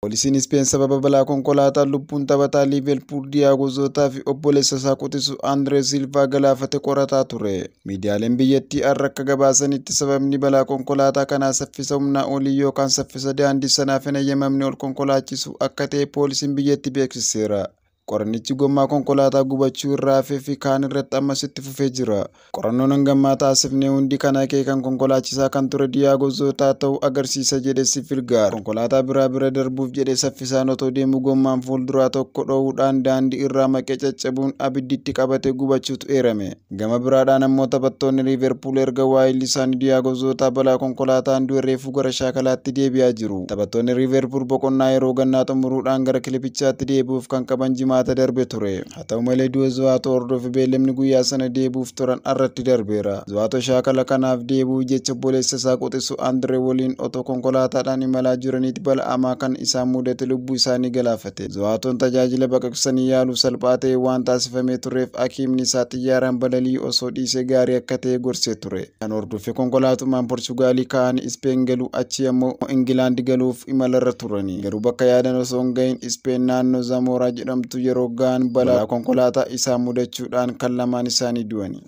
Poolisiin Ispeen sababa balaa konkolaataa lubbuun taphataa Liiverpuul Diyaagoo Zootaa fi obboleessa isaa quxisu Andree Silvaa galaafate qorataa ture. Miidiyaaleen biyyattii har'a akka gabaasanitti sababni balaa konkolaataa kanaa saffisa humnaa olii yookaan saffisa daandii sanaaf hin eeyyamamne ol konkolaachisu akka ta'e poolisiin biyyattii beeksiseera. Qorannichi gommaa konkolaataa gubachuu irraa hafee fi kaan irratti ammas itti fufee jira. Qorannoon hangammaa taasifne hundi kan akeekan konkolaachisaa kan ture Diyaagoo Zootaa ta'uu agarsiisa jedhe Sifilgaar. Konkolaataa biraa bira darbuuf jedhee saffisaan otoo deemu gommaan fuulduraa tokko dho'uudhaan daandii irraa maqee caccabuun abidditti qabatee gubachuutu eerame. Gama biraadhaan ammoo taphattoonni Liiverpuul erga waayilli isaanii Diyaagoo Zootaa balaa konkolaataan du'e reefuu gara shaakalaatti deebi'aa jiru. Taphattoonni Liiverpuul boqonnaa yeroo gannaa xumuruudhaan gara kilabichaatti deebi'uuf kan qaban Jimaata darbe ture. Haa ta'u malee, du'a Zowaatoo hordofee beellamni guyyaa sana deebi'uuf turan irratti darbeera. Zowaatoo shaakala kanaaf deebi'uuf jecha obboleessa isaa quxisu Andree waliin otoo konkolaataadhaan imalaa jiraniitti bala'amaa kan isaan mudate lubbuu isaanii galaafate. Zowaatoon tajaajila baqaqsanii yaaluu salphaa ta'e waan taasifamee tureef hakiimni isaa xiyyaaraan balalii osoo dhiisee gaarii akka ta'e gorsee ture. Kan hordofee konkolaatumaan Porchugaalii ka'anii Ispeen galuu, achi ammoo Ingilaand galuuf imalarra turani. Garuu bakka yaadan osoo hin gahin Ispeen naannoo Zamooraa jedhamtu yeroo gahan balaa konkolaataa isaa mudachuudhaan kan lamaan isaanii du'ani.